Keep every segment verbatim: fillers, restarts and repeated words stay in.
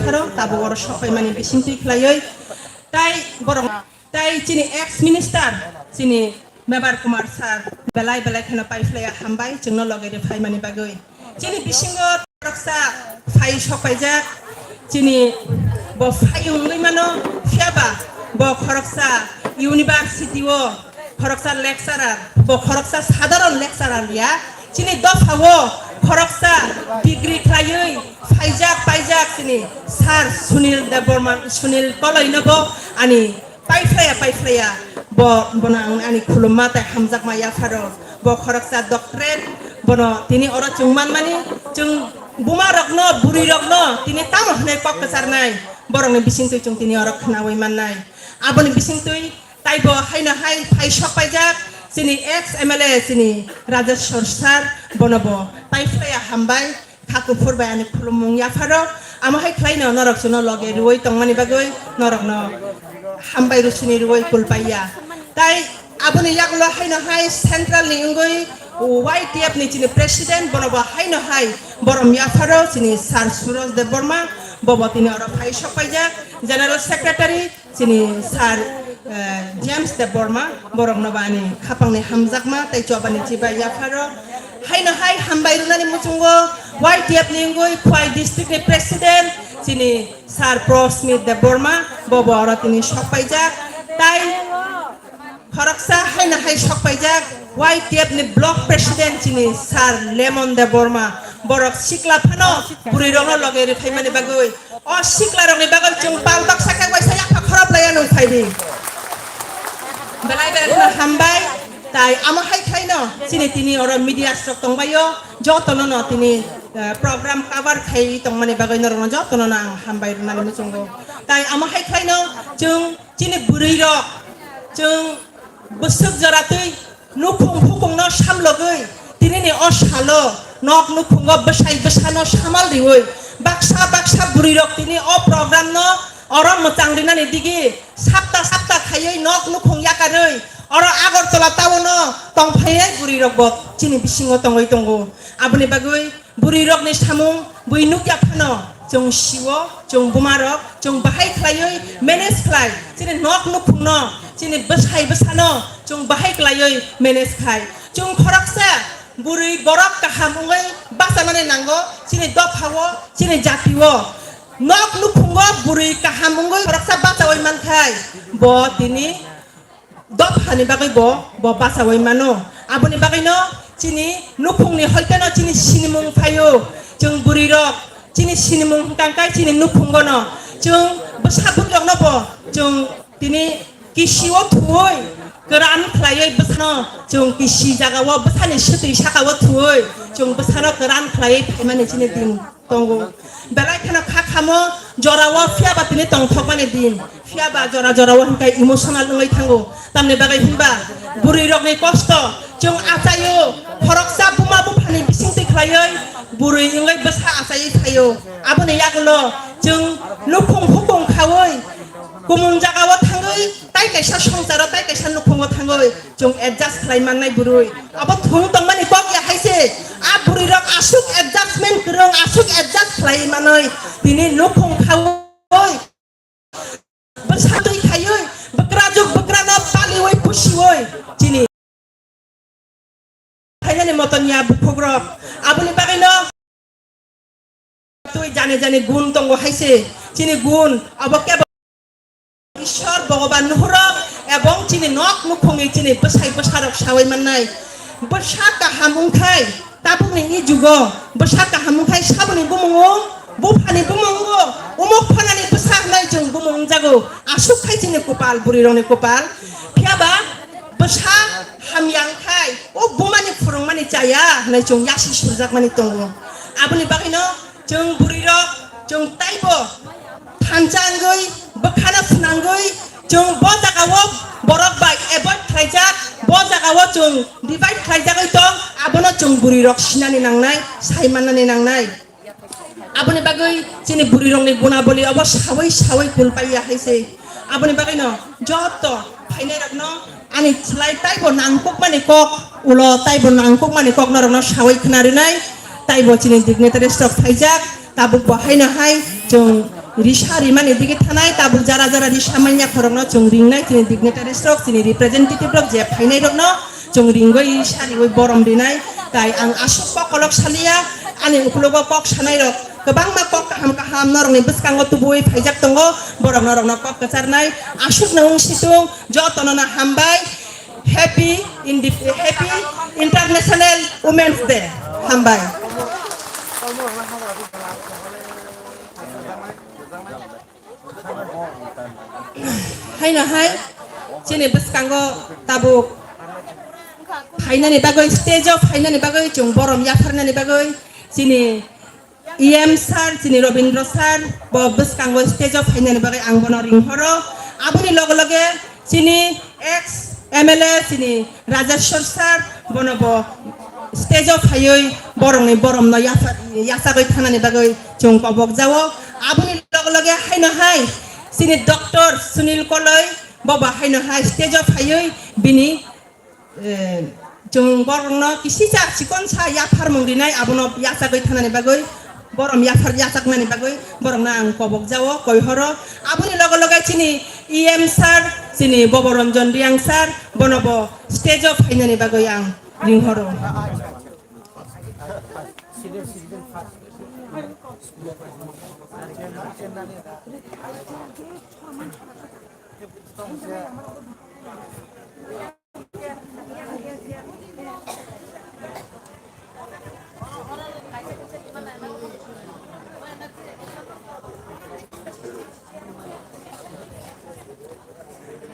aro tabuk oro sok paimani bisingtwi khlaiwi tai borok tai chini ex minister chini Mebar Kumar sir belai belai kheno paiphlaiya hambai chwngno loge rw phaimani bagwi. Chini bisingo khoroksa phai sok paijak, chini bo phai wngwi mano, phiyaba bo khoroksa university o khoroksa lecturer, bo khoroksa sadharon lecturer ya, chini dopha o khoroksa degree khlaiwi phaijak paijak chini sir Sunil Debbarma, Sunil Koloi no bo ani paiphlaiya, paiphlaiya, bo, bono ang ani khulumma tei hamjakma yapharo. Bo khoroksa doctorate, bono tini oro chwng manmani, chwng buma rokno, bwrwi rokno tini tamo hwnwi kok kwcharnai, borokni bisingtwi chwng tini oro khnawi mannai. Aboni bisingtwi taibo haino hai phai sok paijak chini ex M L A chini Rajeshwar sir, bono bo paiphlaiya hambai. Kha kuphur bai ani khulumung yapharo, amo hai khlaino norok chwngno loge rwui tongmani bagwi norokno hambai rw sini rwui kulpaiya. Tai aboni yagulo haino hai central ni wngwi Y T F ni chini president, bono bo haino hai borom yapharo chini sir Suraj Debbarma, bobo tini oro phai sok paijak general secretary. Chini sir, eh, James Debbarma, borokno bo ani khapangni hamjakma tei chobani chibai yapharo. Haino hai hambai rwnani muchungo Y T F ni wngwi Khwai district ni president chini sir Prosmit Debbarma, bobo oro tini sok paijak. Tai khoroksa haino hai sok paijak Y T F ni block president chini sir Lemon Debbarma, borok sikla phano bwrwi rokno loge rw phaimani bagwi. O siklarokni bagwi chwng pal baksa khe waisa yapha khorop laiya nung phai di. Belai belai kheno hambai. Tai amo hai khlaino chini tini oro media rok tongbaio, jotono no tini, eh, program cover khai tongmani bagwi norokno jotono no ang hambai rwnani muchungo. Tai amo hai khlaino chwng chini bwrwi rok, chwng bwswk jora twi nukhung phukungno samlogwi, tinini o salo nok nukhungo bwsai bwsano samal riwi, baksa baksa bwrwirok tini o program no oro mwchang rinani digi sapta sapta khaiwi nok nukhung yakarwi oro Agartala town o tongphaiwi bwrwirok bo chini bisingo tongwi tongo. Aboni bagwi bwrwirokni samung bui nukya phano chwng sio, chwng bumarok, chwng bahai khlaiwi manage khlai, chini nok nukhungno, chini bwsai bwsano chwng bahai khlaiwi manage khai. Chwng khoroksa bwrwi borok kaham wngwi bachanani nango, chini dophao, chini jatio. Nok nukhungo bwrwi kaham wngwi khoroksa bachaui mankhai, bo tini dophani bagwi bo, bo bachaui mano. Aboni bagwino chini nukhungni hoiteno chini sinimung phaio. Chwng bwrwirok chini sinimung hwnkha khe chini nukhungono. Chwng bwsa bwrwirokno bo chwng tini kisio thuwi kwran khlaiwi bwsano chwng kisi jagao bwsani swtwi sakao thuwi chwng bwsano kwran khlaiwi phaimani chini din tongo. Belai kheno kha khamo jorao phiyaba tini tongthokmani din. Phiyaba jora jorao hwnkhe emotional wngwi thango. Tamni bagwi hinba bwrwirokni kosto chwng achaio, khoroksa buma buphani bisingtwi khlaiwi bwrwi wngwi bwsa achaiwi phaio. Aboni yagulo chwng nukhung hukung khaui kumung jagao thangwi tai kaisa songsaro tai kaisa nukhungo thangwi chwng adjust khlai mannai bwrwi. Abo thung tongmani kok ya hai se. A bwrwirok aswk adjustment kwrwng, aswk adjust khlai manwi tini nukhung khaui bwsa twi khaiwi bwkrajwk bwkrano paliwi pusiwi chini khainani moton ya buphukrok. Aboni bagwino twi jani jani gun tongo hai se. Chini gun abo kebo Ishwar Bhogoban nuhurok ebong chini nok nukhungni chini bwsai bwsarok sawi mannai. Bwsa kaham wngkhai tabukni i jugo, bwsa kaham wngkhai saboni bumung wng, buphani bumung wng, umuk phanani bwsa hwnwi chwng bumung wngjago. Aswk khai chini kupal, bwrwirokni kupal. Phiyaba bwsa hamya wngkhai o bumani phwrwngmani chaya hwnwi chwng yasi surjakmani tongo. Aboni bagwino chwng bwrwirok, chwng taibo thansa wngwi, bwkhano swnangwi, chwng bo jagao borok bai avoid khlaijak, bo jagao chwng divide khlaijagwi tong, abono chwng bwrwirok sinani nangnai, sai mannani nangnai. Aboni bagwi chini bwrwirokni gunaboli obo sawi sawi kulpaiya hai se. Aboni bagwino joto phainairokno ani slai taibo nangkukmani kok, ulo taibo nangkukmani kok norokno sawi khna rinai, taibo chini dignitaries rok phaijak, tabuk bo haino hai chwng risa rimani digi thanai, tabuk jara jara risa manya khorokno chwng ringnai, chini dignitaries rok, chini representative rok je phainai rokno chwng ringwi risa riwi borom rinai. Tai ang aswk kok kolok saliya, ani ukulogo kok sanai rok kwbangma kok kaham kaham norokni bwskango tubui phaijak tongo, borok norokno kok kwcharnai. Aswkno wng situng, jotono no hambai. Happy Indi-, Happy International Women's Day. Hambai. Haino hai chini bwskango tabuk phainani bagwi, stage o phainani bagwi chwng borom yapharnani bagwi chini E M sir, chini Robindra sir, bo bwskango stage o phainani bagwi ang bono ringhoro. Aboni loge loge chini ex M L A, chini Rajeshwar sir, bono bo stage o phaiwi borokni boromno yasa-, yachagwi thanani bagwi chwng kobok jao. Aboni loge loge haino hai chini Doctor Sunil Koloi, bo bo haino hai stage o phaiwi bini Eh, chwng borokno kisisa chikon sa yapharmung rinai, abono yachagwi thanani bagwi, borom yaphar yachaknani bagwi borokno ang kobok jao, koi horo. Aboni loge loge chini E M sir, chini Bobo Ranjan Riang sir, bono bo stage o phainani bagwi ang ring horo.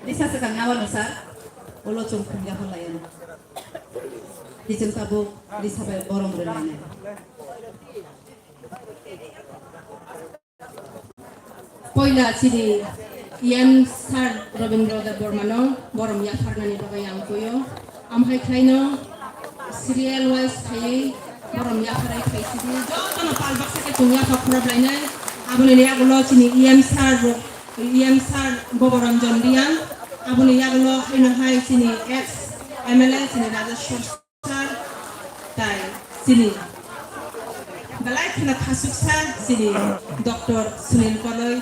Lisa swkang nabano sir, ulo chwng phungya hwnlaio. Kiching tabuk Lisa bai borom rwlainai. Poila chini E M sir Robindra Debbarmano borom yapharnani bagwi ang kuio. Amhai khlaino serial wise khaiwi borom yapharai khai sidi. Jotono pal baksa khe chwng yaphar khorop lainai. Aboni yagulo chini E M sir, E M sir Boboranjan Riang. Aboni yagulo haino hai chini ex M L A chini Rajeshwar sir, tai chini belai kheno khasuksa chini Doctor Sunil Koloi,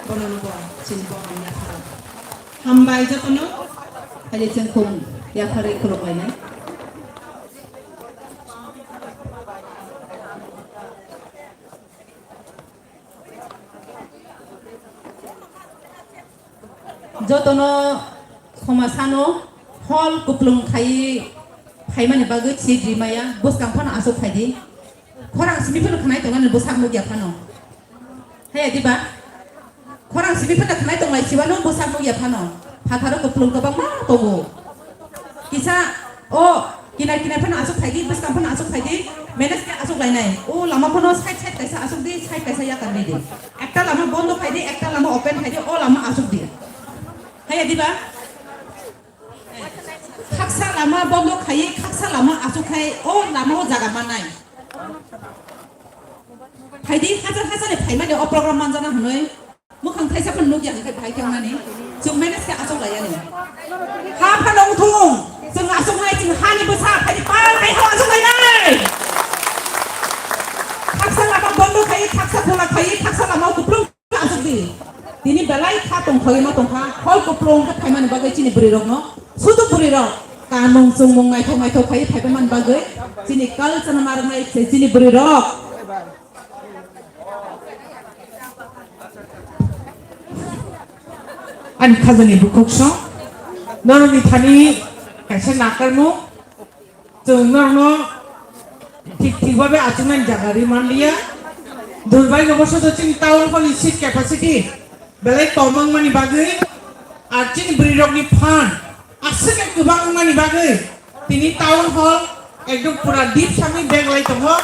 bono bo chini borom yapharo. Hambai jotono, haile chwng khum yapharwi khulumlainai. Jotono khomasano hol kuplung khai phaimani bagwi seat rimaya, bwskang phano aswk phaidi. Khorang simi phano khnai tongmani bwsak nukya phano. Haya diba? Khorang simi phano khnai tonglai sibano bwsak nukya phano. Phatharo kuplung kwbangma tongo. Kisa o kinar kinar phano aswk phaidi, bwskang phano aswk phaidi, manage khe aswk lainai. O lama phano side side kaisa aswk di, side kaisa yakar di di. Ekta lama bondo khaidi, ekta lama open khaidi, o lama aswk di. Haya diba? Khaksa lama bondo khaiwi, khaksa lama aswk khai, o lama o jaga mannai. Phaidi hajar hajar ni phaimani o program manjana hwnwi. Mukhang thaisa phano nukya hwnkhe bahai khe wngnani. Chwng manage khe achuk laiyani. Ha phano wngthung. Chwng achuknai, chwng hani bwsa phaidi pal khai ha achuk lainai. Khaksa lama bondo khai, khaksa khola khai, khaksa lama kuplung achuk di. Tini belai kha tong khoi ma tong kha. Hol kuplung khe phaimani bagwi chini bwrwi rokno. Sudu bwrwi rok. Kanmung chwngmung naithok naithok khai phaiba man bagwi. Chini culture ma rwnai se chini bwrwi rok. Ani khajani bukhuk song, norokni thani kaisa nakarmung, chwng norokno thik thik babe achuknani jaga ri manliya. Durbaigyo bosoto chini town hall ni seat capacity belai kom wngmani bagwi, ar chini bwrwi rokni phan aswk kwbang wngmani bagwi, tini town hall ekdom pura deep sami bag lai tongo.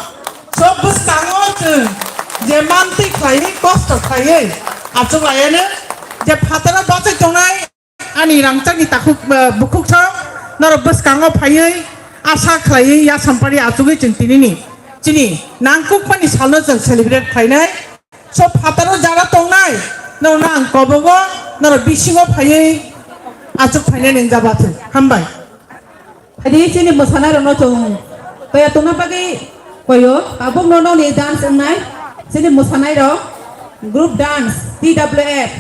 So bwskango chwng je mantwi khlaiwi, kosto khlaiwi achuk laiano, je phataro bachai tongnai ani rangchakni takhuk, eh, bukhuk thok norok bwskango phaiwi asa khlaiwi yasampari achugwi chwng tinini chini nangkukmani salno chwng celebrate khlainai. So phataro jara tongnai, norokno ang kobogo, norok bisingo phaiwi achuk phainai nini jaba thung. Hambai. Phaidi chini mwsanairokno chwng toya tongna bagwi koyo, tabukno nokni dance wngnai chini mwsanairok. Group dance, T W F,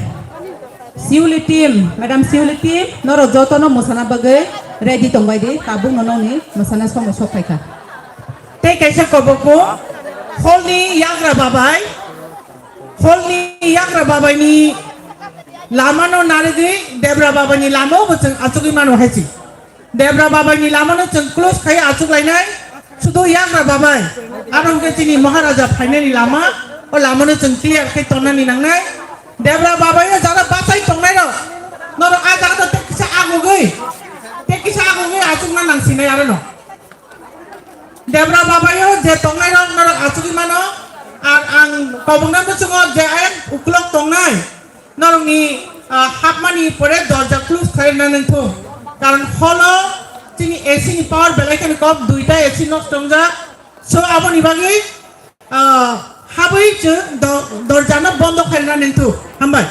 Siuli team, Madam Siuli team, norok jotono mwsana bagwi ready tongbai di, tabukno nokni mwsana somoi sok phaikha. Tei kaisa kobokbo, hall ni yagra babai, hall ni yagra babai ni lama no narigwi Debra babai ni lama bo chwng achugwi mano hai si. Debra babai ni lama no chwng close khai achuk lainai, sudu yagra babai. Aro hwnkhe chini Maharaja phainani lama, o lama no chwng clear khai tonnani nangnai. Debra babai o jara bachai tongnai rok, norok a jaga no tei kisa agugwi, tei kisa agugwi achukna nangsinai aro no. Debra babayo je tongnai rok norok achugwi mano, ar ang kobokna muchungo je ayang ukulok tongnai, norokni, ah, hapmani pore dorja close khai rwna nangthung, karon holo chini A C ni power belai kheno kom, duita A C nosto wngjak, so aboni bagwi, ah, habwi chwng do-, dorjano bondo khai rwna nangthung. Hambai.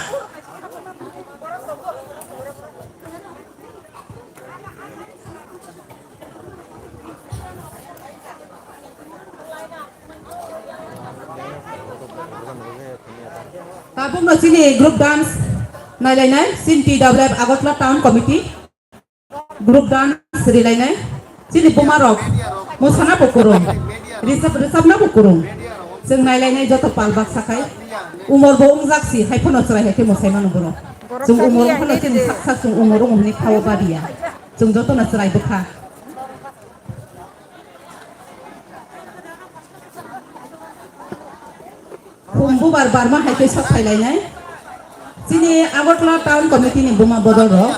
Tabukno chini group dance nailainai, chini T W F Agartala Town Committee group dance rilainai, chini bumarok mosana bo kwrwng, risap-, risapna bo kwrwng, chwng nailainai joto pal baksa khai, umor bo wngjak si, hai phano chwrai hai khe mosai mano borok. Chwng umor wngkhano chini sak sak chwng umor wngo hwnwi kha-o badiya. Chwng jotono chwrai bwkha. Khum bubar barma hai khe sok phailainai. Chini Agartala Town Committee ni buma bodol rok,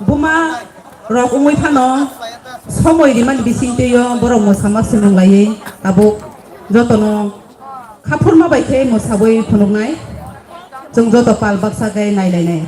buma rok wngwi phano somoi rimani bisingtwi o borok mwsama swrwng laiwi tabuk jotono khaphurma bai khe mwsawi phunuknai. Chwng joto pal baksa khe nailainai.